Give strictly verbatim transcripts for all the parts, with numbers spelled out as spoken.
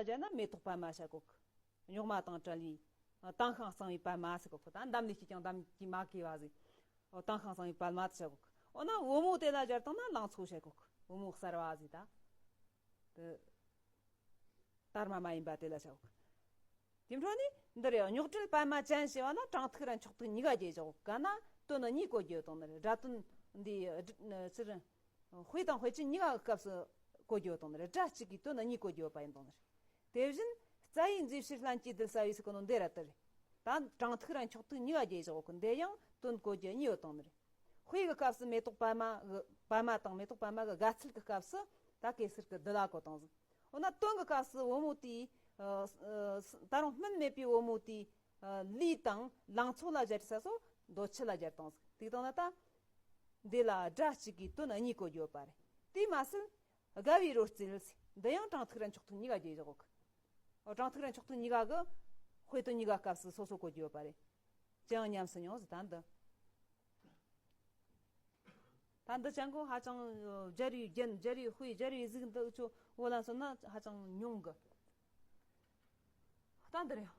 བྱས་ན་མེ་ཏོག་པད་མ་བྱ་གོ་གི། རྙོག་མ་དང་བྲལ་བའི་དེང་ཤིང་གཙང་བའི་པད་མ་ཟེར་གོ་གི། ད་འདམ་ལས་སྐྱེས་ཀྱང་འདམ་གྱིས་མ་གོས་པ་ཟིག། དེང་ཤིང་གཙང་བའི་པད་མ་དེ་བྱ་གོ་གི། འོ་ན་བུ་མོ་དེ་ལ་སྦྱར་བཏང་ན་ལང་ཚོ་བྱ་གོ་གི། བུ་མོ་གསར་བ་ཟིག་ད། དེ། དར་མ་མ་ཡིན་པ་དེ་ལ་བྱ་གོ་གི། དེ་འཕྲོ་ནས་འདི་རེད། རྙོག་བྲལ་པད་མ་ཅན་ཞེས་པ་ན་དྲང་ཐིག་ར་འཁྱོག་ཐིག་གཉིས་ཀ་བརྗེས་བཞག་གོ་གི། ག་ན་དོན་གཉིས་གོ་རྒྱུ་ཡོད་དང་ནི་རེད། སྒྲ་དོན་འདི་ཚུར་དཔེ་དང་དཔེ་ཅན་གཉིས་ཀ་གི་སྐབས་སུ་གོ་རྒྱུ་ཡོད་དང་ནི་རེད། སྒྲ་གཅིག་གིས་དོན་གཉིས་གོ་རྒྱུ་ཡོད་པ་ཡིན་དང་ནི་རེད། དེ་བཞིན་རྩ་བའི་མཛེས་བྱེད་ལྷན་སྐྱེས་གདུལ་ས་བའི་ཟེར་གོ་ནོ་འདི་ར་དེ་རེད། ད་དྲང་ཐིག་ར་འཁྱོག་ཐིག་གཉིས་ཀ་བརྗེས་བཞག་གོ་གི། འདི་ཡང་དོན་གོ་རྒྱུ་གཉིས་ཡོད་དང་ནི་རེད། དཔེ་གི་སྐབས་སུ་མེ་ཏོག་པད་མ་གི་པད་མ་དང་མེ་ཏོག་པད་མ་གི་དགའ་ཚལ་གི་སྐབས་སུ་ད་གེ་སར་གི་གདུལ་ལ་གོ་དང་ཟིག། འོ་ན་དོན་གི་སྐབས་སུ་བུ་མོ་དེའི་ཨ་ཨ་ད་རུང་སྨིན་མེད་པའི་བུ་མོ་དེའི་ཨ་ལུས་དང་ལང་ཚོ་ལ་སྦྱར་ས་སོ་འདོད་ཆགས་ལ་སྦྱར་དང་ཟིག། དེ་དང་ན་ད་འདི་ལ་སྒྲ་གཅིག་གིས་དོན་གཉིས་གོ་རྒྱུ་ཡོད་པ་རེད། དེས་མ་ཟད་དགའ་བའི་རོལ་རྩེད་ཟེར། འདི་ཡང་དྲང་ཐིག་ར་འཁྱོག་ཐིག་གཉིས་ཀ་བརྗེས་བཞག་གོ་གི། འོ་དྲང་ཐིག་ར་འཁྱོག་ཐིག་གཉིས་ཀ་གི་དཔེ་དོན་གཉིས་ཀ་སྐབས་སུ་སོ་སོ་གོ་རྒྱུ་ཡོད་པ་རེད། ཅི་ཡང་ཉམས་སུ་མྱོང་ཟེར། ད་འདི། ད་འདི་ཅན་གོ་ཧ་ཅང་སྦྱར་བའི་རྒྱན། སྦྱར་བའི་དཔེ། སྦྱར་བའི་གཟུགས་འདི་ཚོ་བོད་ལ་མཚོན་ན་ཧ་ཅང་ཉུང་གི། ད་འདི་རེད།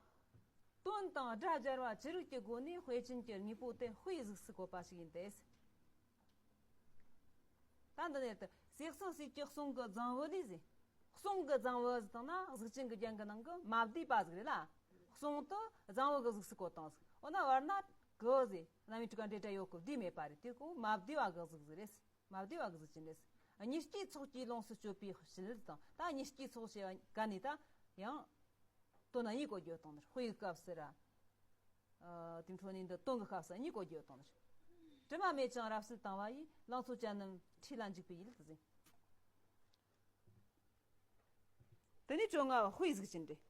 དོན་དང་སྒྲ་སྦྱར་བ་ཅི་རིགས་ཀྱི་སྒོ་ནས་དཔེ་ཅན་གྱི་དངོས་པོ་དེ་དཔེའི་གཟུགས་སུ་བཀོད་པ་ཞིག་ཡིན་ཏེ། ད་འདི་ནས་དེ་ཟས་གསུམ་ཟས་ཀྱི་གསུང་གི་རྫིང་བུ་ལས་ཟེར། གསུང་གི་རྫིང་བུ་ཟེར་བཏང་ན་གཟུགས་ཅན་གྱི་རྒྱན་གྱི་ནང་གི་མ་བསྡུས་པ་ཟིག་རེད་ལ། གསུང་དེ་རྫིང་བུ་གི་གཟུགས་སུ་བཀོད་བཏང་ཟིག། འོ་ན་བར་ན་གི་ཟེར་རྣམ་དབྱེ་དྲུག་ག་འབྲེལ་སྒྲ་ཡོད་གི། བསྡུས་མེད་པ་རེད། དེ་ཀོ་མ་བསྡུས་པ་གི་གཟུགས་ཟིག་རེད། མ་བསྡུས་པ་གི་གཟུགས་ཅན་རེད། གཉིས་སྐྱེས་ཚོགས་ཀྱིས་ལོངས་སུ་སྤྱོད་པའི་བྱིན་རླབས་དང་། ད་གཉིས་སྐྱེས་ཚོགས་ཞེས་པ་ག་ནས་ད་ཡང་དོན་གཉིས་གོ་རྒྱུ་དང་ནི་དཔེའི་སྐབས་སུ་ར། ཨ་དེ་འཕྲོ་ནས་འདི་དོན་གྱི་སྐབས་སུ་གཉིས་གོ་རྒྱུ་དང་ནི། དྲི་མ་མེད་ཅིང་རབ་གསལ་དྭངས་པ་ཡིས། ལང་ཚོ་ཅན་རྣམས་འཁྲིས་ལ་འཇུག་པའི་ཡུལ་དུ་ཟེར། དེ་ནས་བཅོ་ལྔ་དཔེའི་གཟུགས་ཅན་རེད།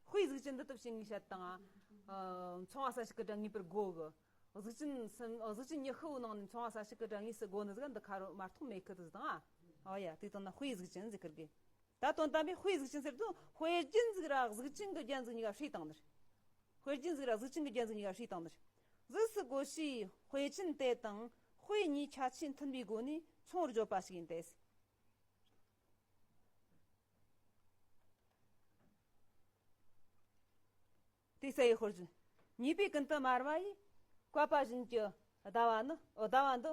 དཔེའི་གཟུགས་ཅན་འདི་ལྟ་བུ་ཞིག་ངས་བཤད་དང་། ཨ་མཚུངས་པ་གསལ་བྱེད་ཀྱི་སྒྲ་ངེས་པར་དགོས་གི། གཟུགས་ཅན་གསུམ། གཟུགས་ཅན་ཉི་ཤུ་བོའི་ནང་ནས་མཚུངས་པ་གསལ་བྱེད་ཀྱི་སྒྲ་དངོས་སུ་དགོས་ནི་ཟིག་འདི་ཁ་རོ་མ་གཏོགས་མེད་གི་དེ་ཟིག་དང་། ཨ་ཨོ་ཡ། དེ་དང་ན་དཔེའི་གཟུགས་ཅན་ཟེར་གི་རེད། ད་དོན་དམ་པའི་དཔེའི་གཟུགས་ཅན་ཟེར་དུས་དཔེ་རྒྱན་ཟིག་ར་གཟུགས་ཅན་གྱི་རྒྱན་ཟིག་གཉིས་ཀ་བསྲེས་བཏང་ནི་རེད། དཔེ་རྒྱན་ཟིག་ར་གཟུགས་ཅན་གྱི་རྒྱན་ཟིག་གཉིས་ཀ་བསྲེས་བཏང་ནི་རེད། གཟུགས་སུ་བཀོད་པའི་དཔེ་ཅན་དེ་དང་དཔེ་གཉིས་ཁྱད་ཆོས་མཐུན་པའི་སྒོ་ནས་མཚུངས་པར་བརྗོད་པ་ཞིག་ཡིན་ཏེ། དེ་ས་ཡི་དཔེར་བརྗོད། ཉེས་པའི་ཀུན་ཏུ་དམར་བ་ཡིས། བཀབ་པ་བཞིན་གྱི་ཟླ་བ་ནི། ཨོ་ཟླ་བ་འདི།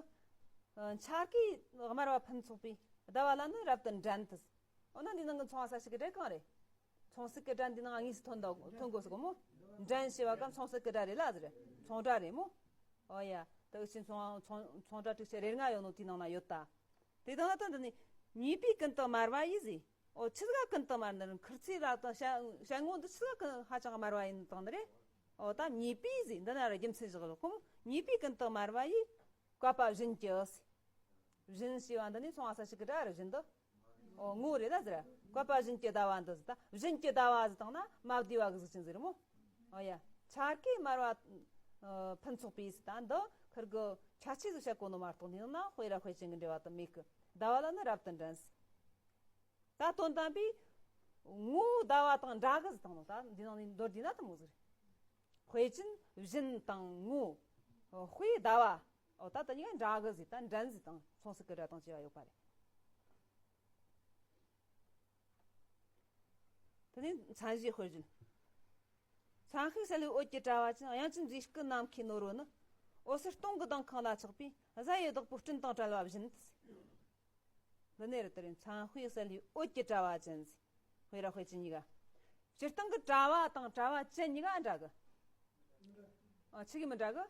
ཨ་འཆར་ཀའི་དམར་བ་ཕུན་ཚོགས་པའི་ཟླ་བ་ལ་ནི་རབ་ཏུ་འགྲན་དུ། འོ་ན་འདི་ནང་གི་མཚུངས་པ་གསལ་བྱེད་ཀྱི་སྒྲ་གང་རེད། མཚུངས་གསལ་གྱི་སྒྲ་འདི་ནང་དངོས་སུ་ཐོན་དང་ཐོན་དགོས་སོ་གོ་མོ། འགྲན་ཞེས་པ་ག་མཚུངས་གསལ་གྱི་སྒྲ་རེད་ལ་ཟེར། མཚུངས་སྒྲ་རེད་མོ། ཨོ་ཡ། ད་འུ་ཆོ་མཚུངས་མཚུངས་མཚུངས་སྒྲ་དྲུག་ཅུ་རེ་ལྔ་ཡོད་ནོ་དེའི་ནང་ན་ཡོད་ད། དེ་དང་ལ་དོན་འདི་ནི་ཉེས་པའི་ཀུན་ཏུ་དམར་བ་ཡིས་ཟེར། ཨོ་ཆི་ཟིག་ག་ཀུན་ཏུ་དམར་ནི་རེད། ཁུར་ཚོས་ར་དང་ཞལ་ཞལ་ངོ་འདི་ཆི་ཟིག་ག་ཧ་ཅང་དམར་བ་ཡིན་དང་ནི་རེད། ཨོ་ད་ཉེས་པའི་ཟེར་འདི་ན་ར་རྒྱུ་མཚན་བཞག་ལོ་ཁོ་མོ། ཉེས་པའི་ཀུན་ཏུ་དམར་བ་ཡིས། བཀབ་པ་བཞིན་གྱི། བཞིན་ཞེས་པ་འདི་ནི་མཚུངས་པ་གསལ་བྱེད་ཀྱི་སྒྲ་རེད། བཞིན་དུ། ཨོ་ངོ་རེད་ལ་ཟེར། བཀབ་པ་བཞིན་གྱི་ཟླ་བ་འདི་ཟེར། ད་བཞིན་གྱི་ཟླ་བ་ཟེར་བཏང་ན་མ་བསྡུས་པ་གི་གཟུགས་ཅན་ཟིག་རེད་མོ། ཨོ་ཡ། འཆར་ཀའི་དམར་བ་ཨ་ཕུན་ཚོགས་པའི་ཟེར། ད་འདི་ཁུར་གི་ཁྱད་ཆོས་ཟིག་བཤད་གོ་ནོ་མ་གཏོགས་འདི་ནང་ན་དཔེ་ར་དཔེ་ཅན་གྱི་འབྲེལ་བ་དེ་མེད་གི། ཟླ་བ་ལ་ནི་རབ་ཏུ་འགྲན་ཟེར། ད་དོན་དམ་པའི་ངོ་ཟླ་བ་དང་འདྲ་གི་ཟེར་བཏང་ནོ། ད་འདི་ནང་ནས་མདོར་བསྡུས་ན་དེ་མོ་ཟིག་རེད། དཔེ་ཅན་བཞིན་དང་ངོ་། དཔེ་ཟླ་བ། ཨོ་ད་དེ་གཉིས་ཀ་འདྲ་གི་ཟེར། ད་འགྲན་ཟེར་དང་མཚུངས་གསལ་གྱི་སྒྲ་དང་བཅས་པ་ཡོད་པ་རེད། དེ་ནས་མཚན་གཞིའི་དཔེར་བརྗོད། མཚན་དཔེ་གསལ་བའི་འོད་ཀྱི་དྲ་བ་ཅན། དབྱངས་ཅན་མཛེས་སྐུ་ནམ་མཁའི་ནོར་བུ་ནི། འོད་ཟེར་སྟོང་གི་ལྡིང་ཁང་ལ་ཆགས་པའི། གཟའ་ཡི་བདག་པོའི་སྤྲིན་དང་བྲལ་བ་བཞིན། འདི་ནས་རེད། དེ་རེད། མཚན་དཔེ་གསལ་བའི་འོད་ཀྱི་དྲ་བ་ཅན་ཟེར། དཔེ་ར་དཔེ་ཅན་གཉིས་ཀ། སྤྱིར་བཏང་གི་དྲ་བ་དང་དྲ་བ་ཅན་གཉིས་ཀ་འདྲ་གི། ཨ་ཆི་གི་མི་འདྲ་གི།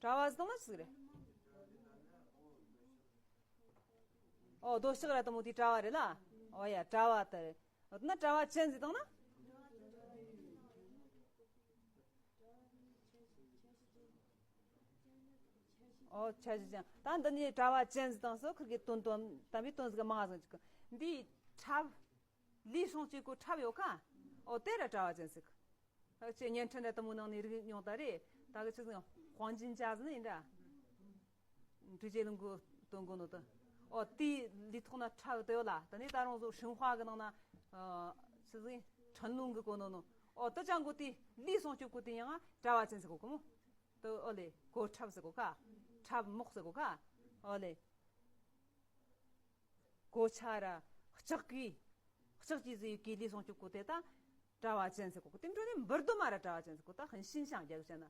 དྲ་བ་ཟེར་ན་ཆི་ཟིག་རེད། ཨོ་རྡོ་ལྕགས་ར་དེ་མོ་དེའི་དྲ་བ་རེད་ལ། ཨོ་ཡ་དྲ་བ་དེ་རེད། འོ་ན་དྲ་བ་ཅན་ཟེར་བཏང་ན། ཨོ་ཆ་ཞིག་ཅན། ད་འདི་ནི་དྲ་བ་ཅན་ཟེར་བཏང་སོ། ཁིར་གི་དོན་དོན་དམ་པའི་དོན་ཟིག་མང་ཟིག་ཅིག་གི། འདི་ཁྲབ། ལུས་ཟུངས་གཅིག་གོ་ཁྲབ་ཡོད་ཁ། ཨོ་དེ་ར་དྲ་བ་ཅན་ཟེར་གི། ཨ་ཅེ་བརྙན་འཕྲིན་ར་དེ་མོ་ནང་ནས་རིག་མྱོང་ད་རེད། ད་གི་ཆི་ཟིག་ཡང་黄金甲ཟེར་ནི་ཡིན་འདྲ། 周杰伦གི་དོན་གོ་ནོ་དེ། ཨོ་དེའི་ལུས་ཐོག་ན་ཁྲབ་དེ་ཡོད་ལ། ད་ནི་ད་རུང་ཟོ་神话གི་ནང་ན་ཨ་ཆི་ཟིག་ཡིན། 成龙གི་གོ་ནོ་ནོ། ཨོ་དེ་ཅང་གོ་དེ་ལུས་ཟུངས་གཅིག་གོ་དེ་ཡང་དྲ་བ་ཅན་ཟེར་གོ་གི་མོ། དེ་ཨོ་ལེ་གོ་ཁྲབ་ཟེར་གོ་ཁ། ཁྲབ་མོག་ཟེར་གོ་ཁ། ཨོ་ལེ། གོ་ཆ་ར་ལྕགས་ཀྱི་ ལྕགས་ཀྱི་ཟེར་བའི་གི་ལས་སྲུང་གི་གོ་དེ་ད་དྲ་བ་ཅན་ཟེར་གོ་གི། དེ་འཕྲོ་ནས་འབུར་དུ་མ་ར་དྲ་བ་ཅན་ཟེར་གོ། ད་ཧན་ཤིན་ཤང་རྒྱག་བྱས་ན་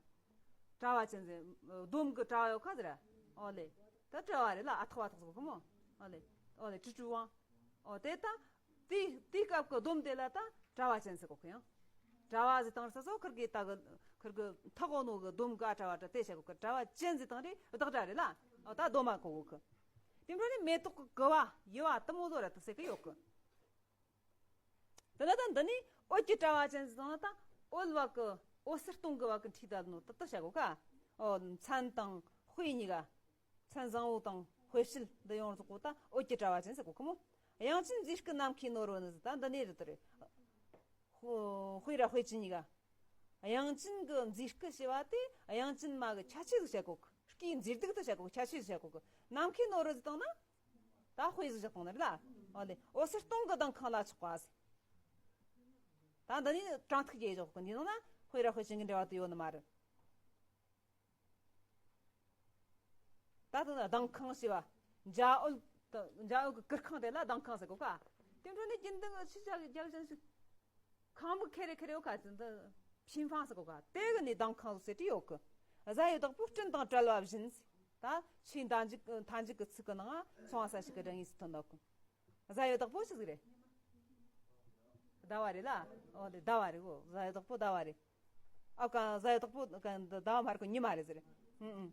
དྲ་བ་ཅན་ཟེར། སྡོམ་གི་དྲ་བ་ཡོད་ཁ་ཟེར། ཨོ་ལེ། ད་དྲ་བ་རེད་ལ། ཨ་ཐག་བ་ཐག་ཟེར་གོ་གི་མོ། ཨོ་ལེ། ཨོ་ལེ། ཀྲི་ཀྲུ་ཝང་། ཨོ་དེ་ད་དེ་དེ་སྐབས་ཀྱི་སྡོམ་དེ་ལ་ད་དྲ་བ་ཅན་ཟེར་གོ་གི། ཡང་དྲ་བ་ཟེར་དང་ས་སོ་ཁིར་གི་ད་གི་ཁིར་གི་ཐག་འོ་ནོ་གི་སྡོམ་ག་དྲ་བ་དྲ་དེ་བྱ་གོ་གི། དྲ་བ་ཅན་ཟེར་དང་རེད། བདག་དྲ་རེད་ལ། ཨོ་ད་སྡོམ་མ་གོ་གོ་གི། དེ་འཕྲོ་ནས་མེ་ཏོག་གི་གུ་བ་ཡུ་བ་དུ་མོ་ལོ་ར་དུ་ཟེར་གི་ཡོད་གི། དེ་ལ་ད་འདི་ནི་འོད་ཀྱི་དྲ་བ་ཅན་ཟེར་དང་ད་འོད་བ་གི་འོད་ཟེར་སྟོང་གི་བ་གི་འཁྲིས་ད་ནོ་དུ་དུ་བྱ་གོ་ག། ཨོ་མཚན་དང་དཔེ་གཉིས་ཀ། མཚན་བཟང་བོ་དང་དཔེ་བྱད་འདི་ཡོངས་རྫོགས་པོ་ད་འོད་ཀྱི་དྲ་བ་ཅན་ཟེར་གོ་གི་མོ། དབྱངས་ཅན་མཛེས་སྐུ་ནམ་མཁའི་ནོར་བུ་ནི་ཟེར་ད་འདི་ནས་རེད་དུ་རེད། དཔེ་དཔེ་ར་དཔེ་ཅན་གཉིས་ཀ། དབྱངས་ཅན་གྱི་མཛེས་སྐུ་ཞེས་པ་དེ་དབྱངས་ཅན་མ་གི་ཁྱད་ཆོས་ཟིག་བྱ་གོ་གི། སྐུའི་མཛེས་སྡུག་ཏུ་བྱ་གོ་གི། ཁྱད་ཆོས་ཟིག་བྱ་གོ་གི། ནམ་མཁའི་ནོར་བུ་ཟེར་དང་ན། ད་དཔེ་ཟིག་བཞག་དང་ནི་རེད་ལ། ཨོ་ལེ། འོད་ཟེར་སྟོང་གི་མདངས་ཁང་ལ་ཆགས་པ་ཟེར། ད་འདི་ནི་དྲང་ཐིག་རྒྱས་བཞག་གི། འདི་ནང་ན་དཔེ་ར་དཔེ་ཅན་གྱི་འབྲེལ་བ་དུ་ཡོད་ནི་མ་རེད། ད་དེ་ནི་ལྡང་ཁང་ཞེས་པ། འཇའ་འོད། འཇའ་འོད་ཀྱི་གུར་ཁང་དེ་ལ་ལྡང་ཁང་ཟེར་གོ་ག། དེ་འཕྲོ་ནས་རྒྱུན་ལྡན་གྱི་ཆི་ཆ་གི་རྒྱག་བཞིན་ཞིག་ཁང་བུ་ཁེ་རེ་ཁེ་རེ་ཡོད་ག་ཚོད་འདི་ཕིན་ཧྥང་ཟེར་གོ་ག། དེ་གི་ནི་ལྡང་ཁང་ཟེར་དེ་ཡོད་གི། གཟའ་ཡི་བདག་པོ་སྤྲིན་དང་བྲལ་བ་བཞིན་ཟེར། ད་ཆེས་མཐའ་མཇུག་མཐའ་མཇུག་གི་ཚིག་གི་ནང་ང་མཚུངས་པ་གསལ་བྱེད་ཀྱི་སྒྲ་དངོས་སུ་ཐོན་འདུག་གི། གཟའ་ཡི་བདག་པོ་ཆི་ཟིག་རེད། ཟླ་བ་རེད་ལ། ཨོ་དེ་ཟླ་བ་རེད་གོ། གཟའ་ཡི་བདག་པོ་ཟླ་བ་རེད། ཨ་ཀ་གཟའ་ཡི་བདག་པོ་ཀ་ཟླ་བ་མ་རེད་གོ། ཉི་མ་རེད་ཟེར། ཨུ་ཨུ།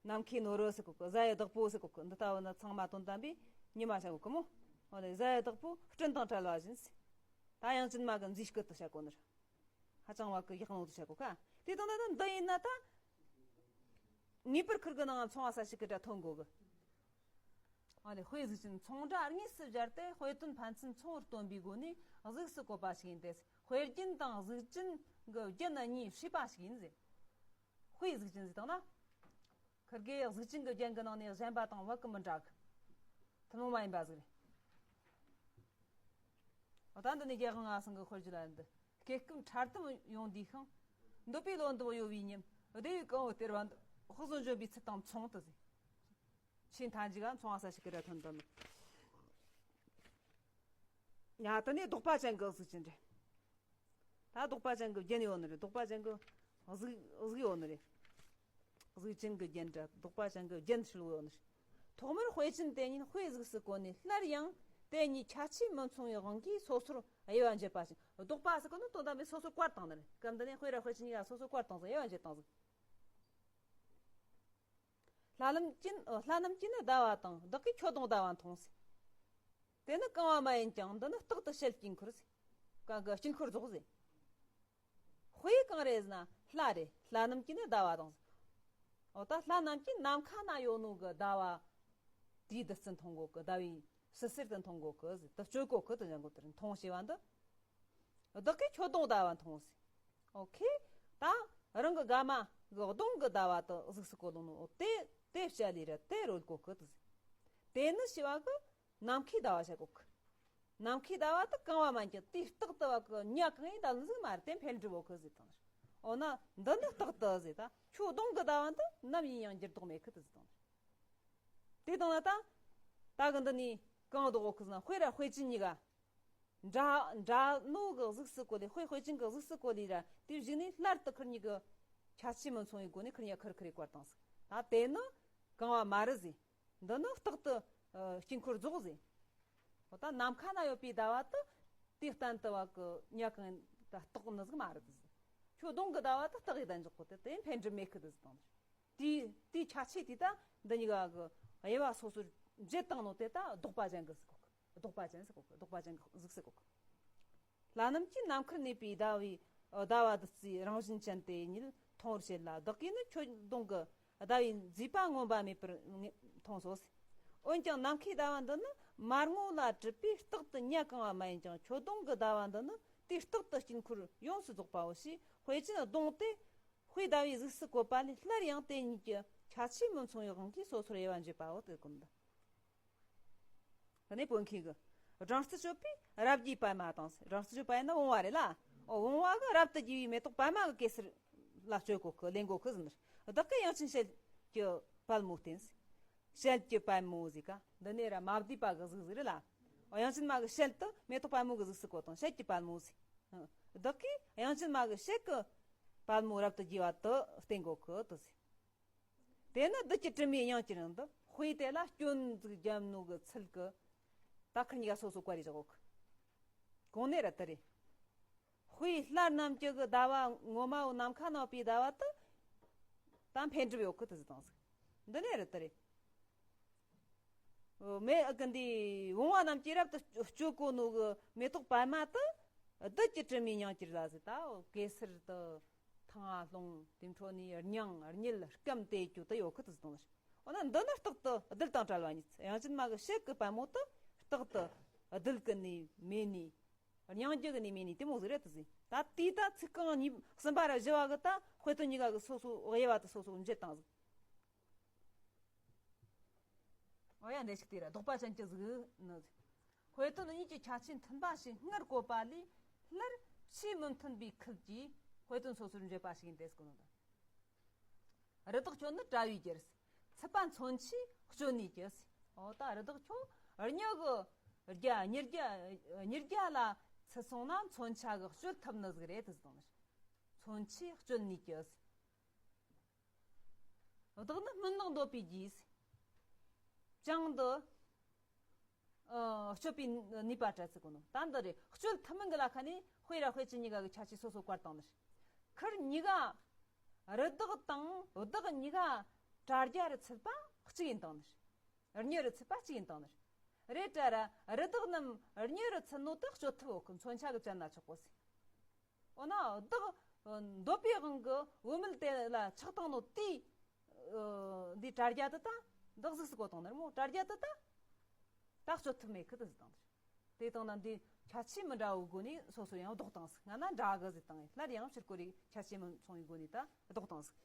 ནམ་མཁའི་ནོར་བུ་ཟེར་གོ་གི། གཟའ་ཡི་བདག་པོ་ཟེར་གོ་གི། འདི་ལྟ་བུ་ན་ཚང་མ་དོན་དམ་པའི་ཉི་མ་བྱ་གོ་གི་མོ། ཨོ་དེ་གཟའ་ཡི་བདག་པོ་སྤྲིན་དང་བྲལ་བ་བཞིན་ཟེར། ད་དབྱངས་ཅན་མ་གི་མཛེས་སྐུ་དུ་བྱ་གོ་ནི་རེད། ཧ་ཅང་བ་གི་ཡག་ནོ་དུ་བྱ་གོ་ཀ། དེ་དང་ད་འདི་ཡིན་ན་ད། ངེས་པར་ཁིར་གི་ནང་མཚུངས་པ་གསལ་བྱེད་ཀྱི་སྒྲ་ཐོན་དགོ་གི། ཨ་ནི་དཔེ་གཟུགས་ཅན་མཚུངས་སྒྲ་དངོས་སུ་སྦྱར་ཏེ་དཔེ་དོན་ཕན་ཚུན་མཚུངས་པར་སྟོན་པའི་སྒོ་ནས་གཟུགས་སུ་བཀོད་པ་ཞིག་ཡིན་ཏེ། དཔེ་རྒྱན་དང་གཟུགས་ཅན་གྱི་རྒྱན་གཉིས་བསྲེས་པ་ཞིག་ཡིན་ཟེར། དཔེ་གཟུགས་ཅན་ཟེར་དང་ན། ཁིར་གེ་གཟུགས་ཅན་གྱི་རྒྱན་གྱི་ནང་ནས་གཞན་པ་དང་བབ་ཀྱི་མི་འདྲ་གི། ཐུན་མོང་མ་ཡིན་པ་ཟིག་རེད། འོ་ད་འདི་ནས་རྒྱལ་དབང་ལྔ་སང་གི་དཔེར་བརྗོད་ལ་འདི། སྐྱེ་སྐབས་འཕྲལ་དུ་ཡོང་དུས་ཤིང་། འདོད་པའི་བློ་འདི་གཡོ་བའི་ཉིན། བདེ་བའི་གང་བོ་སྟེར་བ་འདི། དཔག་བསམ་འཇོམས་པའི་ཚུལ་དང་མཚུངས་དུ་ཟེར། ཆེས་མཐའ་མཇུག་ག་མཚུངས་པ་གསལ་བྱེད་ཀྱི་སྒྲ་ཐོན་དོན། ཡ་དེ་ནས་ལྡོག་པ་ཅན་གྱི་གཟུགས་ཅན་རེད། ད་ལྡོག་པ་ཅན་གྱི་རྒྱན་ཡོད་ནི་རེད། ལྡོག་པ་ཅན་གྱི་གཟུགས་གཟུགས་ཡོད་ནི་རེད། གཟུགས་ཅན་གྱི་རྒྱན་ར་ལྡོག་པ་ཅན་གྱི་རྒྱན་ཧྲིལ་བོ་ཡོད་ནི་རེད། ཐོག་མར་དཔེ་ཅན་དེ་ཉིད་དཔེ་གཟུགས་སུ་བཀོད་ནས། སླར་ཡང་དེ་གཉིས་ཁྱད་ཆོས་མི་མཚུངས་པའི་དབང་གིས་སོ་སོར་དབྱེ་བ་འབྱེད་པ་ཞིག་ལྡོག་པ་ཟེར་གོ་ནི་དོན་དམ་པའི་སོ་སོར་བཀར་བཏང་ནི་རེད། སྐབས་འདི་ནས་དཔེ་ར་དཔེ་ཅན་གཉིས་ཀ་སོ་སོར་བཀར་བཏང་ཟིག་དབྱེ་བ་འབྱེད་བཏང་ཟིག་ལྷ་ལམ་གྱི་ལྷ་ལམ་གྱི་ནི་ཟླ་བ་དང་། བདག་གིས་ཁྱོད་གདོང་ཟླ་བ་མཐོང་ཟེར། དེ་ནི་གང་བ་མ་ཡིན་ཀྱང་། འདི་ནི་རྟག་ཏུ་ཞལ་དཀྱིལ་འཁོར་ཟེར། གང་གི་དཀྱིལ་འཁོར་རྫོགས་ཟེར། དཔེ་གང་རེད་ཟེར་ན་ལྷ་རེད། ལྷ་ལམ་གྱི་ནི་ཟླ་བ་དང་ཟེར། འོ་ད་ལྷ་ལམ་གྱི་ནམ་མཁའ་ན་ཡོད་ནོ་གི་ཟླ་བ། དེའི་བདུད་རྩི་མཐོང་གོ་གི། ཟླ་བའི་བསིལ་ཟེར་དུ་མཐོང་གོ་གི་ཟེར། དུ་སྤྱོད་གོ་གི་དུ་ཅན་གོ་དེར་མཐོང་ཞེས་པ་འདི། བདག་གིས་ཁྱོད་གདོང་ཟླ་བ་མཐོང་ཟེར། ཨོ་ཁེ། ད་རང་གི་དགའ་མ་གི་གདོང་གི་ཟླ་བ་དུ་གཟུགས་སུ་བཀོད་ལོང་ནོ་དེ་དེ་བྱ་ལས་ར་དེ་རོལ་གོ་གི་དུ་ཟེར། དེ་ནི་ཞི་བ་གི་ནམ་མཁའི་ཟླ་བ་བྱ་གོ་གི། ནམ་མཁའི་ཟླ་བ་དུ་གང་བ་མན་གྱི་དེ་རྟག་ཏུ་བ་གི་ཉ་གང་ཡིན་ད་ལུ་ཟིག་མ་རེད། དེ་འཕེལ་འགྲིབ་བོ་གི་ཟེར་དང་། འོ་ན་འདི་ནི་རྟག་ཏུ་ཟེར། ད་ཁྱོད་གདོང་གི་ཟླ་བ་འདི་ནམ་ཡིན་ཡང་འགྱུར་ལྡོག་མེད་གི་དུ་ཟེར་དང་། དེ་དང་ན་ད་ད་གི་འདི་ནི་གང་ལྡོག་གོ་གི་ཟེར་ན་དཔེ་ར་དཔེ་ཅན་གཉིས་ཀ་འདྲ་འདྲ་ནོ་གི་གཟུགས་སུ་བཀོད་ལས། དཔེ་དཔེ་ཅན་གི་གཟུགས་སུ་བཀོད་ལས་ར་དེ་བཞིན་ནི་སླར་དུ་ཁིར་གཉིས་ཀྱི་ཁྱད་ཆོས་མི་མཚུངས་པའི་སྒོ་ནས་ཁིར་གཉིས་ཁིར་ཁིར་བཀར་བཏང་ཟིག་ད་དེ་ནི་གང་བ་མ་རེད་ཟེར། འདི་ནི་རྟག་ཏུ་ཨ་དཀྱིལ་འཁོར་རྫོགས་ཟེར། འོ་ད་ནམ་མཁའ་ན་ཡོད་པའི་ཟླ་བ་དུ་དེ་གཏན་དུ་བ་གི་ཉ་གང་ད་རྟག་ནི་ཟིག་མ་རེད་ཟེར། ཁྱོད་གདོང་གི་ཟླ་བ་དུ་རྟག་ཡི་ད་འཇོག་གོ་དེ་དེ་འཕེལ་འགྲིབ་མེད་གི་དུ་ཟེར་དང་། དེའི་དེའི་ཁྱད་ཆོས་དེ་ད་འདི་གཉིས་ཀ་གི་དབྱེ་བ་སོ་སོར་འབྱེད་བཏང་ནོ་དེ་ད་ལྡོག་པ་ཅན་གི་ཟེར་གོ་གི། ལྡོག་པ་ཅན་ཟེར་གོ་གི། ལྡོག་པ་ཅན་གི་གཟུགས་ཟེར་གོ་གི། ལྷ་ལམ་གྱི་ནམ་མཁར་གནས་པའི་ཟླ་བའི་ཟླ་བ་བདུད་རྩིའི་རང་བཞིན་ཅན་དེ་ཉིད་མཐོང་བར་བྱེད་ལ། བདག་གིས་ནི་ཁྱོད་གདོང་གི་ཟླ་བའི་མཛེས་པ་མངོན་པ་མེད་པར་མཐོང་སོ་ཟེར། འོན་ཀྱང་ནམ་མཁའི་ཟླ་བ་འདི་ནི་མར་ངོ་ལ་གྲུབ་པས་རྟག་ཏུ་ཉ་གང་བ་མ་ཡིན་ཀྱང་། ཁྱོད་གདོང་གི་ཟླ་བ་འདི་ནི་དེ་རྟག་ཏུ་དཀྱིལ་འཁོར་ཡོངས་སུ་རྫོགས་པའོ་ཞེས་དཔེ་ཅན་གདོང་དེ་དཔེ་ཟླ་བའི་གཟུགས་སུ་བཀོད་པ་ལས། སླར་ཡང་དེ་གཉིས་ཀྱི་ཁྱད་ཆོས་མི་མཚུངས་པའི་དབང་གིས་སོ་སོར་དབྱེ་བ་འབྱེད་པའོ་དེ་ཀུན་ད། དེ་ནས་བོད་མཁས་གི་སྦྲང་རྩི་གཅོད་པའི་རབ་རྒྱས་པད་མ་དང་། སྦྲང་རྩི་གཅོད་པ་ཡིན་ན་བུང་བ་རེད་ལ། འོ་བུང་བ་གི་རབ་ཏུ་རྒྱས་པའི་མེ་ཏོག་པད་མ་གི་གེ་སར་ལ་གཅོད་གོ་གི་ལེན་གོ་གི་ཟེར། བདག་གི་དབྱངས་ཅན་ཞལ་གྱི་པད་མོ་བསྟན་ཟེར། ཞལ་གྱི་པད་མོ་ཟིག་ག་འདི་ནས་ར་མ་བསྡུས་པ་གི་གཟུགས་ཟིག་རེད་ལ། དབྱངས་ཅན་མ་གི་ཞལ་དུ་མེ་ཏོག་པད་མོ་གི་གཟུགས་སུ་བཀོད་དང་ཞལ་གྱི་པད་མོ་ཟིག་བདག་གིས་དབྱངས་ཅན་མ་གི་ཞལ་གྱི་པད་མོ་རབ་ཏུ་དགྱེས་པ་དུ་བསྟན་དགོས་གི་དུ་ཟིག་དེ་ནི་བདུད་ཀྱི་དྲི་མའི་དབྱངས་ཀྱི་རིང་དུ་དཔེ་དེ་ལ་སྐྱོན་ཟིག་བརྒྱབ་ནོ་གི་ཚུལ་གི། ད་ཁིར་གཉིས་ཀ་སོ་སོ་བཀར་རེ་བཞག་གོ་གི། གོང་ནས་ར་དེ་རེད། དཔེ་སླར་རྣམས་ཀྱི་གི་ཟླ་བ་ངོ་མ་བོ་ནམ་མཁའ་ནང་པའི་ཟླ་བ་དུ། ད་འཕེལ་འགྲིབ་ཡོད་གི་དུ་ཟིག་དང་ཟིག་འདི་ནས་ར་དེ་རེད། མེ་ཨ་གི་འདི་བུང་བ་རྣམས་ཀྱིས་རབ་ཏུ་སྤྱོད་གོ་ནོ་གི་མེ་ཏོག་པད་མ་དུ། བདུད་ཀྱི་དྲི་མའི་དབྱངས་ཀྱི་ར་ཟིག་ད་གེ་སར་དུ། ཐང་ང་ལྷུང་དེ་འཕྲོ་ནས་རྙིང་རྙིལ་སྐམ་དེ་ཅུ་དུ་ཡོད་ཁུ་དུ་དང་། འོ་ན་འདི་ནི་རྟག་ཏུ་རྡུལ་དང་བྲལ་བ་ཉིད། དབྱངས་ཅན་མ་གི་ཞལ་གི་པད་མོ་དུ་རྟག་ཏུ་རྡུལ་གི་ནི་མེ་ནི། རྙིང་རྒྱུ་གི་ནི་མེ་ནི་དེ་མོ་ཟིག་རེད་དུ་ཟིན། ད་དེའི་ད་ཚིག་རྐང་གཉིས་གསུམ་པ་ར་བཞི་བ་གི་ད་དཔེ་དོན་གཉིས་ཀ་གི་སོ་སོ་དབྱེ་བ་དུ་སོ་སོ་འབྱེད་དང་ཟིག་འོ་ཡ་འདྲེ་ཞིག་དེ་ར་ལྡོག་པ་ཅན་གྱི་གཟུགས་ནི། དཔེ་དོན་གཉིས་ཀྱི་ཁྱད་ཆོས་མཐུན་པ་ཞིག་སྔར་བཀོད་པ་ལས་སླར་ཕྱིས་མི་མཐུན་པའི་ཁུལ་གྱིས་དཔེ་དོན་སོ་སོར་འབྱེད་པ་ཞིག་ཡིན་ཏེ་ཟེར་གོ་ནོ་དང་། རི་དྭགས་ཁྱོད་ནི་བྲལ་བའི་རྒྱུ། ཚུད་པ་མཚོན་ཆའི་སྐྱོན་ནུས་ཀྱི། འོ་ད་རི་དྭགས་ཁྱོད་རྙི་གི་རྒྱ་རྙི་རྒྱ་རྙི་རྒྱ་ལ་ཚུད་སོང་ན་མཚོན་ཆ་གི་སྤྱོད་ཐུབ་ནི་ཟིག་རེད་དུ་ཟེར་དང་། མཚོན་ཆའི་སྐྱོན་ནུས་ཀྱི། བདག་ནི་སྨིན་ལོག་འདོད་པའི་རྒྱུས། ཅང་དུ། ཨ། སྤྱོད་པའི་ནུས་པ་བྲལ་ཚུལ་གོ་ནོ། ད་འདི་རེད། སྤྱོད་ཐུབ་མིན་གི་ལ་ཁ་ནས་དཔེ་ར་དཔེ་ཅན་གཉིས་ཀ་གི་ཁྱད་ཆོས་སོ་སོ་བཀར་བཏང་ནི། ཁིར་གཉིས་ཀ་རི་དྭགས་དང་བདག་གཉིས་ཀ་དྲ་རྒྱ་རུ་ཚུད་པ་གཅིག་ཡིན་བཏང་ནི། རྙི་རུ་ཚུད་པ་གཅིག་ཡིན་བཏང་ནི། རེད་དྲ་ར་རི་དྭགས་རྣམས་རྙི་རུ་ཚུད་ནོ་དེ་སྤྱོད་ཐུབ་ཡོད་གི། མཚོན་ཆ་གི་ཅན་ན་ཆོག་གོ་ཟིན། འོ་ན་བདག་འདོད་པའི་དབང་གིས་བུད་མེད་དེ་ལ་ཆགས་བཏང་ནོ་དེའི་འདི་དྲ་རྒྱ་དེ་ད་བདག་གཟུགས་སུ་བཀོད་བཏང་ནི་རེད་མོ། དྲ་རྒྱ་དེ་ད་ད་སྤྱོད་ཐུབ་མེད་ཁི་དུ་ཟིག་བཏང་ནི་རེད། དེ་དང་ན་འདི་ཁྱད་ཆོས་མི་འདྲ་བའི་སྒོ་ནས་སོ་སོ་ཡང་ལྡོག་བཏང་ཟིག་ང་ན་འདྲ་གི་ཟིག་བཏང་ཡིན། སླར་ཡང་ཕྱིར་བཀོད་རིགས་ཁྱད་ཆོས་མི་མཚུངས་པའི་སྒོ་ནས་ད་ལྡོག་བཏང་ཟིག་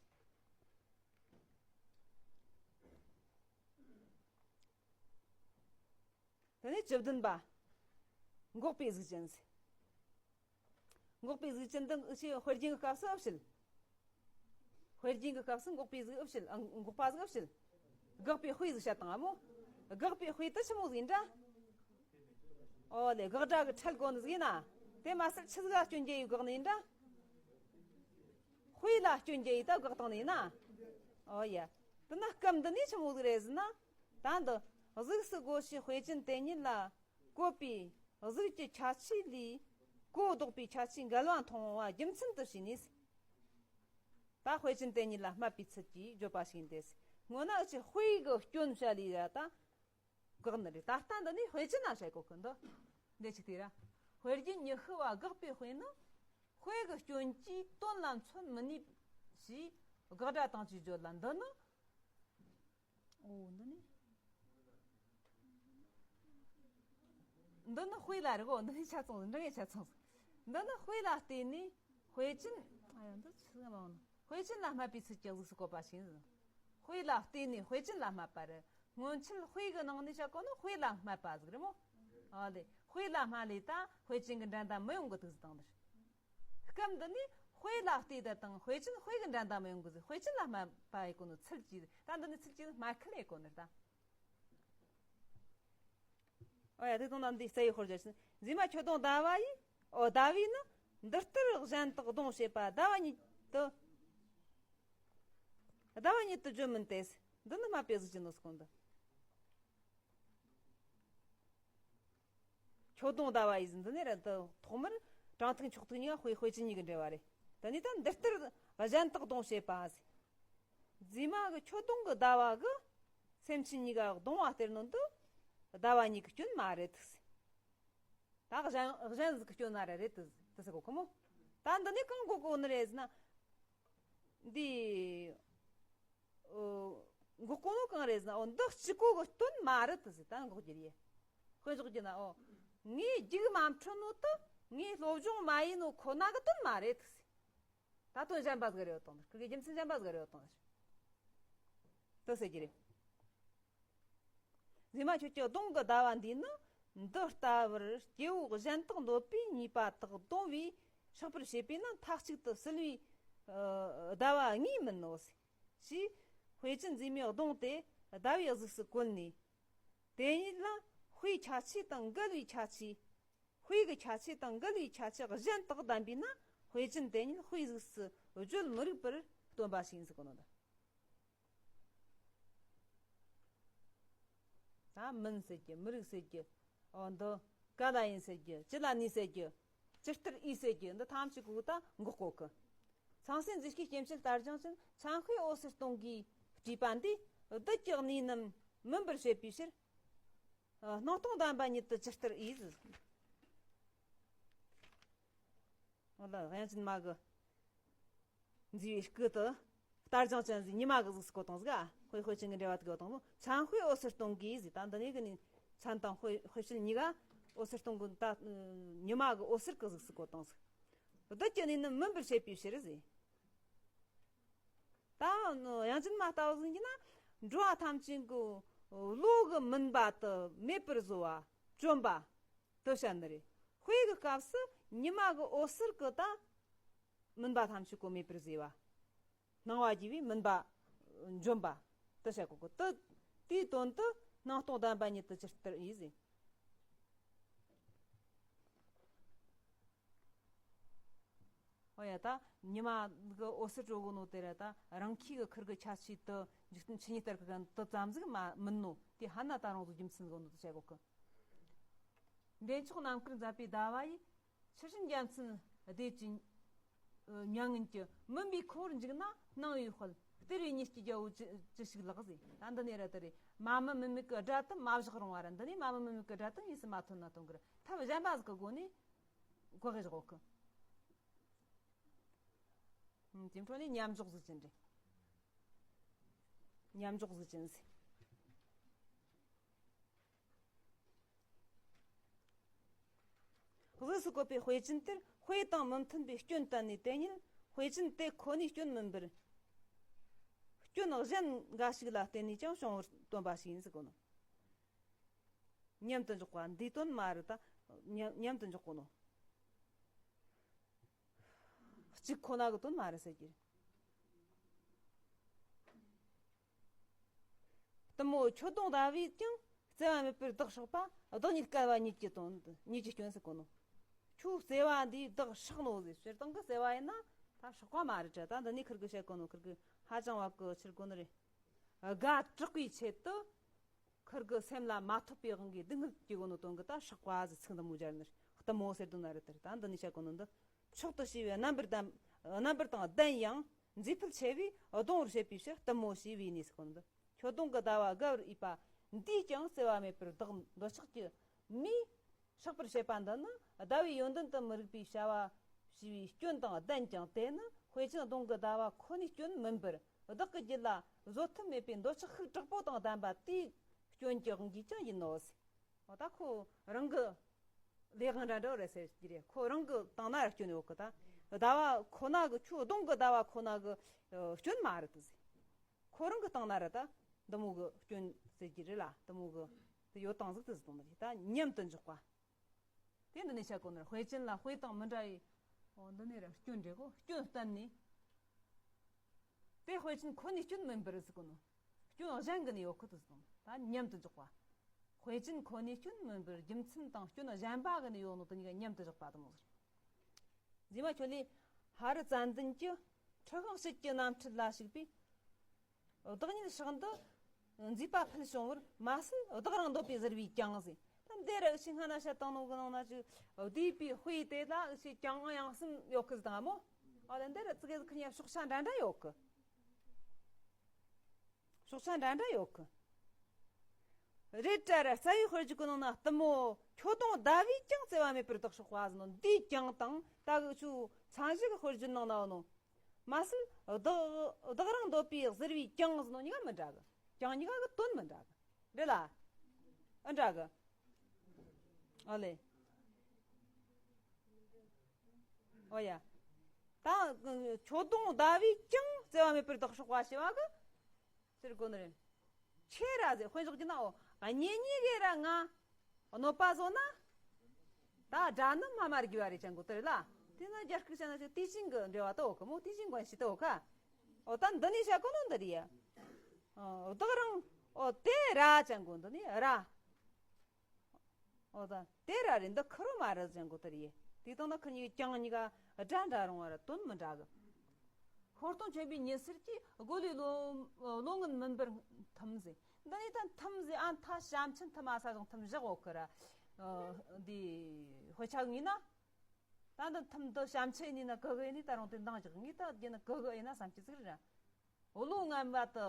དེ་ནས་བཅུ་བདུན་པ། འགོག་པའི་གཟུགས་ཅན་ཟེར། འགོག་པའི་གཟུགས་ཅན་དུ་འུ་ཆོས་དཔེ་རྒྱན་གྱི་སྐབས་སུ་ཨུ་ཕྱིར། དཔེ་རྒྱན་གྱི་སྐབས་སུ་འགོག་པའི་གཟུགས་ཨུ་ཕྱིར། ཨ། འགོག་པ་གཟུགས་ཨུ་ཕྱིར། དགག་པའི་དཔེ་གཟུགས་བཤད་དང་ཨ་མོ། དགག་པའི་དཔེ་དུ་ཆི་མོ་ཟིག་ཡིན་འདྲ། ཨོ་ལེ། དགག་སྒྲ་གི་ཁྲལ་གོ་ནི་ཟིག་ཡིན་ན། དེ་མ་ཟད་ཆི་ཟིག་ག་སྐྱོན་རྒྱལ་ཡོད་དགག་ནི་ཡིན་འདྲ། དཔེ་ལ་སྐྱོན་རྒྱལ་ཡོད་ད་དགག་བཏང་ནི་ཡིན་ན། ཨོ་ཡ། དེ་ན་སྐབས་འདི་ནས་ཆི་མོ་ཟིག་རེད་ཟེར་ན། ད་འདི་གཟུགས་སུ་བགོ་བྱའི་དཔེ་ཅན་དེ་ཉིད་ལ། བཀོད་པའི་གཟུགས་ཀྱི་ཁྱད་ཆོས་ལས་གོ་ལྡོག་པའི་ཁྱད་ཆོས་འགལ་བ་མཐོང་བ་རྒྱུ་མཚན་དུ་བྱས་ནས། ད་དཔེ་ཅན་དེ་ཉིད་ལ་སྨད་པའི་ཚུལ་གྱིས་བརྗོད་པ་ཞིག་ཡིན་ཏེ། སྔོན་ན་ཅི་དཔེ་གི་སྐྱོན་བཤད་ལས་ཡ་ད་དགག་ནི་རེད། ད་ལྟ་འདི་ནི་དཔེ་ཅན་ན་བཤད་གོ་གི་འདུག་འདི་ཅིག་དེ་ར། དཔེ་རྒྱན་ཉི་ཤུ་བ་དགག་པའི་དཔེ་ནི། དཔེ་གི་སྐྱོན་གྱིས་དོན་ལ་མཚོན་མི་ནུས་ཞེས་དགག་སྒྲ་དང་བཅས་བརྗོད་ལ། འདི་ནི། ཨོ། འདི་ནི། འདི་ནི་དཔེ་ལ་རེད་གོ། འདི་ནི་ཆ་ཚང་། འདི་ནི་ཆ་ཚང་། འདི་ནི་དཔེ་ལ་བརྟེན་ནས་དཔེ་ཅན། ཨ་ཡ། འདི་ཆི་ཟིག་མ་འོང་ནི། དཔེ་ཅན་ལ་སྨད་པའི་ཚུལ་གྱི་གཟུགས་སུ་བཀོད་པ་ཞིག་ཡིན། དཔེ་ལ་བརྟེན་ནས་དཔེ་ཅན་ལ་སྨད་པ་རེད། སྔོན་ཆད་དཔེ་གི་ནང་ནས་བཤད་གོ་ནི་དཔེ་ལ་སྨད་པ་ཟིག་རེད་མོ། ཨ་ལེ། དཔེ་ལ་སྨད་ལས་ད་དཔེ་ཅན་གྱི་འགྲན་ཟླ་མི་ཡོང་གི་འདུག་ཟེར་དང་ནི། སྐབས་འདི་ནས་དཔེ་ལ་ལྟོས་དེ་དང་དཔེ་ཅན་དཔེ་གི་འགྲན་ཟླ་མི་ཡོང་གི་ཟེར། དཔེ་ཅན་ལ་སྨད་པ་ཡི་གོ་ནོ་ཚུལ་གྱིས། ད་འདི་ནི་ཚུལ་གྱིས་སྨད་ཁུལ་ཡི་གོ་ནི་ད། ཨོ་ཡ། དེ་དང་ན་འདི་རྩ་བའི་དཔེར་བརྗོད་ཕྱིན། མཛེས་མ་ཁྱོད་གདོང་ཟླ་བ་ཡིས། ཨོ། ཟླ་བས་ནི་འདི་ལྟར་གཞན་དག་གདོང་བྱེད་པ། ཟླ་བ་ཉིད་དུ། ཟླ་བ་ཉིད་དུ་བརྗོད་མིན་ཏེ། འདི་ནི་སྨད་པའི་གཟུགས་ཅན་ནོ་སྐོང་འདི། ཁྱོད་གདོང་ཟླ་བ་ཡིས་འདི་ནས་ར་འདི་ཐོག་མར་དྲང་ཐིག་འཁྱོག་ཐིག་གཉིས་ཀ་དཔེ་དཔེ་ཅན་གཉིས་ཀྱི་འབྲེལ་བ་རེད། དེ་ནས་ད་འདི་ལྟར་གཞན་དག་གདོང་བྱེད་པ་ཟེར། མཛེས་མ་གི་ཁྱོད་གདོང་གི་ཟླ་བ་གི་སེམས་ཅན་གཉིས་ཀ་གདོང་བ་སྟེར་ནོ་འདི་ཟླ་བ་གཉིས་ཀྱི་སྐྱོན་མ་རེད་ཟེར། ད་གཞན་གཞན་ཟིག་གི་སྐྱོན་ན་ར་རེད་དེ་དེ་ཟེར་གོ་གི་མོ། ད་འདི་ནས་གང་གོ་གོ་ནི་རེད་ཟེར་ན། འདི། ཨོ། འགོག་གོ་ནོ་གང་རེད་ཟེར་ན། ཨོ། འདི་གཅིག་པོ་གི་དོན་མ་རེད་དེ་ཟེར། ད་འགོག་རྒྱུ་རེད། དཔེ་འཇོག་རྒྱུ་ན། ཨོ། ངས་རྒྱུགས་མ་འཕྲོད་ནོ་དེ་ངས་སློབ་སྦྱོང་མ་ཡིན་ནོ་ཁོ་ན་གི་དོན་མ་རེད་དེ་ཟེར། ད་དོན་གཞན་པ་ཟིག་རེད་ཡོད་དང་། ཁིར་གི་རྒྱུ་མཚན་གཞན་པ་ཟིག་རེད་ཡོད་དང་། དེ་ཟེར་རྒྱུ་རེད། མཛེས་མ་ཁྱོད་ཀྱི་གདོང་གི་ཟླ་བ་འདིས་ནི། འདི་ལྟ་བུར་སྐྱེ་བོ་གཞན་དག་འདོད་པའི་ནུས་པ་དག་གདོང་བས་ཆགས་པར་བྱེད་པས་ན། མཐའ་གཅིག་ཏུ་བསིལ་བའི་ཟླ་བ་ངོས་མིན་ནོ། ཞེས་དཔེ་ཅན་མཛེས་མའི་གདོང་དེ་ ཟླ་བའི་གཟུགས་སུ་བཀོད་ནས། དེ་ཉིད་ལ་དཔེའི་ཁྱད་ཆོས་དང་འགལ་བའི་ཁྱད་ཆོས། དཔེ་གི་ཁྱད་ཆོས་དང་འགལ་བའི་ཁྱད་ཆོས་གཞན་དག་ལྡན་པས་ན། དཔེ་ཅན་དེ་ཉིད་དཔེའི་གཟུགས་སུ་བརྗོད་མི་རིགས་པར་སྟོན་པ་ཞིག་ཡིན་ཟེར་གོ་ནོ་ད། ད་མིན་ཟེར་གྱི། མི་རིགས་ཟེར་གྱི། འོ་འདི། ག་ལ་ཡིན་ཟེར་གྱི། ཅི་ལ་ནི་ཟེར་གྱི། ཇི་ལྟར་ཡིན་ཟེར་གྱི། འདི་ཐམས་ཅད་གོ་ད་འགོག་གོ་གི། ཚངས་སྲས་མཛེས་སྐུའི་སྐྱེ་མཆེད་གཏེར་སྦྱོང་ཅན། མཚན་དཔེ་འོད་ཟེར་སྟོང་གིས་སྤྲས་པ་འདིས། བདུད་ཀྱི་གནས་རྣམས་མིན་པར་བྱེད་པའི་ཕྱིར། སྣང་སྟོང་ལྡན་པ་ཉིད་དུ་ཇི་ལྟར་ཡིན། འོ་ལ་དབྱངས་ཅན་མ་གི་མཛེས་པའི་སྐུ་དེ། གཏེར་སྦྱོང་ཅན་ཟེར་ཉི་མ་གི་གཟུགས་སུ་བཀོད་བཏང་ཟིག་དཔེ་དཔེ་ཅན་གྱི་འགྲེལ་བ་དེ་བཀོད་བཏང་ནོ། མཚན་དཔེ་འོད་ཟེར་སྟོང་གིས་ཟེར། ད་འདི་ནས་གི་ནི་མཚན་དང་དཔེ་དཔེ་ཅན་གཉིས་ཀ་འོད་ཟེར་སྟོང་གི་ད་ཉི་མ་གི་འོད་ཟེར་གྱི་གཟུགས་སུ་བཀོད་བཏང་ཟིག་བདུད་ཀྱི་གནས་རྣམས་མིན་པར་བྱེད་པའི་ཕྱིར་ཟེར། ད་དབྱངས་ཅན་མ་ལྟ་བུ་ཟིག་ཡིན་ན། འགྲོ་བ་ཐམས་ཅད་ཀྱི་བློ་གི་མུན་པ་དེ་མེད་པར་བཟོ་བ། བཅོམ་པ། དེ་བཤད་ནི་རེད། དཔེ་གི་སྐབས་སུ་ཉི་མ་གི་འོད་ཟེར་གི་ད་མུན་པ་ཐམས་ཅད་གོ་མེད་པར་བཟོས་པ། སྣང་བ་རྒྱས་པའི་མུན་པ་འཇོམས་པ། དེ་བཤད་གོ་གི། དེ་དེའི་དོན་དུ་སྣང་སྟོང་ལྡན་པ་ཉིད་དུ་ཇི་ལྟར་ཡིན་ཟེར། ཨོ་ཡ། ད་ཉི་མ་གི་འོད་ཟེར་སྤྲོ་གོ་ནོ་དེ་ར་ད་རང་ཁྱི་གི་ཁུར་གི་ཁྱད་ཆོས་དེ་འཇིག་རྟེན་ཆོས་ཉིད་ལྟར་གི་གན་དེ་ཙམ་ཟིག་མ་མིན་ནོ། དེ་ཧ་ན་ད་རང་ཟིག་རྒྱུ་མཚན་གོ་ནོ་དེ་བཤད་གོ་གི། འདྲེན་མཆོག་རྣམ་དཀར་མཛད་པའི་ཟླ་བ་ཡི། ཕྱི་བཞིན་རྒྱལ་མཚན་སྡེ་བཅུའི་མྱ་ངན་གྱི། མུན་པའི་ཁུར་འཇིག་ན་སྣང་བའི་དཔལ། སྟེར་བའི་ཉིད་ཀྱི་རྒྱལ་པོ་ཅི་ཅི་ཞིག་ལགས་ཟེར། ད་འདི་ནས་ར་དེ་རེད། མ་མི་མི་མེད་ཀྱི་སྒྲ་དེ་མ་བཞག་རུང་བ་ར། འདི་ནས་མ་མི་མི་མེད་ཀྱི་སྒྲ་དེ་དངོས་སུ་མ་ཐོན་ན་ཐོན་གི་ར། ཐབས་གཞན་པ་ཟིག་གི་སྒོ་ནས་འགོག་གི་བཞག་གི། ཨུམ། དེ་འཕྲོ་ནས་མཉམ་འཇོག་གཟུགས་ཅན་རེད། མཉམ་འཇོག་གཟུགས་ཅན་ཟེར། གཟུགས་སུ་བཀོད་པའི་དཔེ་ཅན་དེར་དཔེ་དང་མི་མཐུན་པའི་སྐྱོན་བསྟན་ནས། དེ་ཉིད་དཔེ་ཅན་དེ་ཁོ་ནའི་སྐྱོན་མིན་པར། སྐྱོན་གཞན་འགའ་ཞིག་ལ་བརྟེན་ནས་ཀྱང་བྱུང་བར་སྟོན་པ་ཞིག་ཡིན་ཟེར་གོ་ནོ། མཉམ་དུ་འཇོག་པ་འདིའི་དོན་མ་རེད་ད། མཉམ་མཉམ་དུ་འཇོག་གོ་ནོ། གཅིག་ཁོ་ན་གི་དོན་མ་རེད་ཟེར་གྱི་རེད། གཏུམ་མོ་ཁྱོད་གདོང་ཟླ་བས་ཀྱང་བརྩེ་བ་མེད་པར་བདག་སྲེག་པ། བདག་ཉིད་བསྐལ་པ་ཉིད་ཀྱི་དོན་ཉིད་ཀྱི་སྐྱོན་ཟེར་གོ་ནོ། ཁྱོད་བརྩེ་བ་འདིས་བདག་སྲེག་ནོ་ཟེར། སྤྱིར་བཏང་གི་བརྩེ་བ་ཡིན་ན་ད་སྲེག་པ་མ་རེད་དྲ། ད་འདི་ནས་ཁུར་གི་བཤད་གོ་ནོ་ཁུར་གི་ཧ་ཅང་བ་གི་ཕྱིར་གོ་ནི་རེད། དགའ་དྲག་པའི་ཆེད་དུ་ཁུར་གི་སེམས་ལ་མ་ཐོབ་པའི་དབང་གིས་སྡུག་བསྔལ་སྐྱེ་གོ་ནོ་དོན་གི་ད་སྲེག་པ་ཟེར་ཚིག་འདི་མོ་སྦྱར་ནི་རེད། གཏུམ་མོ་ཟེར་དོན་ན་རེད་དེ་རེད། ད་འདི་ནས་བཤད་གོ་ནོ་འདི། མཆོག་ཏུ་བྱས་པའི་རྣམ་པར་ལྡན། རྣམ་པར་དང་ལྡན་ཡང་མཛེས་ཕུལ་ཆེ་བས་གདུང་བར་བྱེད་པའི་ཕྱིར་གཏུམ་མོ་ཞེས་པའི་གནས་སུ་གོ་ནོ་འདི། ཁྱོད་གདོང་གི་ཟླ་བ་དགའ་བར་འོས་པ་འདིས་ཀྱང་བརྩེ་བ་མེད་པར་བདག་འདོད་ཆགས་ཀྱི་མིས་སྲེག་པར་བྱེད་པ་འདི་ནི་ཟླ་བའི་ཡོན་ཏན་དུ་མི་རིགས་པའི་བྱ་བ་བྱས་པའི་སྐྱོན་དང་ལྡན་ཀྱང་། དེ་ནི་དཔེ་ཅན་གདོང་གི་ཟླ་བ་ཁོ་ནའི་སྐྱོན་མིན་པར་བདག་གི་རྒྱུད་ལ་བཟོད་ཐབས་མེད་པའི་འདོད་ཆགས་ཤུགས་དྲག་པོ་དང་ལྡན་པ་དེའི་སྐྱོན་གྱི་དབང་གིས་ཀྱང་ཡིན་ནོ། འོ་ད་ཁོ་རང་གི་ལས་དབང་འདྲ་འདྲ་རེད་ཟེར་གྱི་རེད། ཁོ་རང་གི་སྟེང་ན་སྐྱོན་ཡོད་གི། ད་ཟླ་བ་ཁོ་ན་གི་ཁྱོད་གདོང་གི་ཟླ་བ་ཁོ་ན་གི་སྐྱོན་མ་རེད་དེ་ཟེར། ཁོ་རང་གི་སྟེང་ན་ར་ད་འདི་མོ་གི་སྐྱོན་ཟེར་གྱི་རེད་ལ། འདི་མོ་གི་དེ་ཡོད་སྟངས་ཟིག་དེ་ཟིག་དང་ནི་ད་མཉམ་དུ་འཇོག་པ། དེ་འདི་ནས་བཤད་གོ་ནི་རེད། དཔེ་ཅན་ལ་དཔེ་དང་མི་འདྲ་བའི། འོ་འདི་ནས་ར་སྐྱོན་འགྲེ་གོ། སྐྱོན་བསྟན་ནས། དེ་དཔེ་ཅན་ཁོ་ནའི་སྐྱོན་མིན་པར་ཟེར་གོ་ནོ། སྐྱོན་གཞན་གི་ནི་ཡོད་ཁུ་དུ་ཟེར་དང་ད་མཉམ་དུ་འཇོག་པ། དཔེ་ཅན་ཁོ་ནའི་སྐྱོན་མིན་པར་རྒྱུ་མཚན་དང་སྐྱོན་གཞན་པ་གི་ནི་ཡོད་ནོ་དེ་གཉིས་ཀ་མཉམ་དུ་བཞག་པ་དང་ཟེར། རྗེས་མ་ཁྱོད་ལས་ཧ་རི་ཙན་དན་གྱི་ཁྲི་ཤིང་དཔྱིད་ཀྱི་རྣམ་འཕྲུལ་ལ་ཞུགས་པས། བདག་ཉིད་ཕྱག་འདི་མཛེས་པ་ཕུལ་བྱུང་བར་མ་ཟད་བདག་རང་འདོད་པའི་གཟིར་བའི་ཀྱང་ཟེར། ད་འདི་ར་ཞིག་སྔ་ན་བཤད་བཏང་ནོ་གི་ནང་ན་ཅིག་བསྡུས་པའི་དཔེ་དེ་ལ་ཞིག་ཀྱང་ཡང་གསུམ་ཡོད་ཁུ་ཟེར་དང་མོ། ཨ་ལ་འདི་ར་ཙི་གེ་ཟིག་ཁི་ཉ་ཕྱོགས་ཆ་འདྲ་འདྲ་ཡོད་ཁུ། ཕྱོགས་ཆ་འདྲ་འདྲ་ཡོད་གི། རེད་དྲ་ར་རྩ་བའི་དཔེར་བརྗོད་ཀྱི་ནང་ན་གཏུམ་མོ་ཁྱོད་གདོང་ཟླ་བས་ཀྱང་བརྩེ་བ་མེད་པར་བདག་སྲེག་པ་ཟེར་ནོ། འདིའི་ཀྱང་དང་ད་གི་ཆུ་མཚན་གཞི་གི་དཔེར་བརྗོད་ནང་ན་ཡོད་ནོ། མ་ཟད་བདག་བདག་རང་འདོད་པའི་གཟིར་བའི་ཀྱང་ཟེར་ནོ་གཉིས་ཀ་མི་འདྲ་གི། ཀྱང་གཉིས་ཀ་གི་དོན་མི་འདྲ་གི། རེད་ལ། ཨ་འདྲ་གི། ཨ་ལེ། ཨོ་ཡ། ད་ཁྱོད་གདོང་ཟླ་བས་ཀྱང་བརྩེ་བ་མེད་པར་བདག་སྲེག་པ་ཞེས་པ་གི། ཟེར་དགོས་ནི་རེད། ཁྱེད་ར་ཟེར་དཔེ་འཇོག་རྒྱུ་ན། འོ་གཉེན་ཉེ་གེ་ར་ང་གནོད་པ་བཟོ་ན། ད་དགྲ་ནི་སྨྲ་མ་དགོས་པ་རེད་ཅང་གོ་དེ་རེད་ལ། དེ་ན་རྒྱ་སྐད་བྱས་ན་ཅིག་དེ་བཞིན་གི་འབྲེལ་བ་དེ་འོ་གི་མོ། དེ་བཞིན་མགོན་ཞིག་དེ་འོ་ཁ། འོ་ད་འདི་ནས་བཤད་གོ་ནོ་འདི་རེད་ཡ། ཨ་བདག་རང་ ཨོ་དེ་ར་ཅན་གོ་འདི་ནི་ར། ཨོ་ད་དེ་ར་རེད། འདི་ཁུ་རུ་མ་ར་ཅན་གོ་དེ་རེད། དེ་དང་ན་ཁུ་གཉིས་ཀྱང་གཉིས་ཀ་སྒྲ་འདྲ་རུང་བ་ར་དོན་མི་འདྲ་གི། ཤོར་སྟོང་ཆེན་པོའི་ཉི་ཟེར་གྱིས་སྒོ་ལས་ལོ་ལོ་ངན་མིན་པར་ཐིམ་ཟེར། འདི་ནི་ད་ཐིམ་ཟེར། ཨ་མཐའ་བྱམས་ཆེན་ཐིམ་ཨ་ས་ཟུང་ཐིམ་བཞག་འོག་གི་ར། འདི་དཔེ་ཆ་ངོས་ན། ད་འདི་ཐིམ་འདི་བྱམས་ཆེན་ཡིན་ན་གི་གི་ཡིན་ནི་ད་རུང་དེ་འདང་རྒྱག་ངེས། ད་རྒྱུ་ནི་གི་གི་ཡིན་ན་བསམ་གྱི་ཟིག་རེད། འོ་ལོ་ངན་པ་དུ་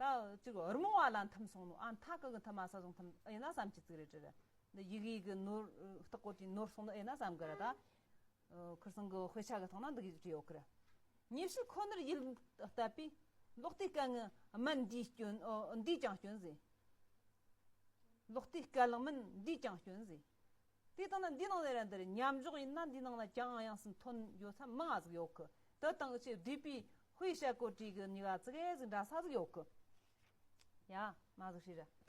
ད་ཅིག་རྨོངས་བ་ལ་ཐིམ་སོང་ནོ། ཨ་མཐའ་གི་གི་ཐིམ་ཨ་ས་ཟུང་ཐིམ་ཡིན་ན་བསམ་གྱི་ཟིག་རེད་དྲི། འདི་ཡི་གེ་གི་ནོར་རྟགས་གོ་དེ་ནོར་སོང་ནོ་ཡིན་ན་བསམ་གི་ར། ད་ཁིར་སང་གི་དཔེ་ཆ་གི་ཐོག་ན་འདི་གི་བྲིས་ཡོད་གི་ར། ཉེས་བྱས་ཁོ་ནར་ཡིད་གཏད་པས། ལོག་ལྟའི་སྐལ་ངན་སྨན་འདིས་སྐྱོན། ཨོ་འདིས་ཀྱང་སྐྱོན་ཟེར། ལོག་ལྟའི་སྐལ་ལངས་སྨན་འདིས་ཀྱང་སྐྱོན་ཟེར། དེ་དང་ན་འདི་ནང་ནས་ར་འདིར་མཉམ་འཇོག་ཡིན་ན་འདི་ནང་ན་ཀྱང་ཡང་སུ་ཐོན་ཡོད་ས་མང་ང་ཟིག་ཡོད་གི། དེ་དང་ཨུ་ཆེ་བསྡུས་པའི་དཔེ་བྱ་གོ་བྲིས་གི་ནུས་པ་ཙི་གེ་ཟིག་འདྲ་ས་ཟིག་ཡོད་གི། ཡ་མ་ཟིག་ཤེས་ར།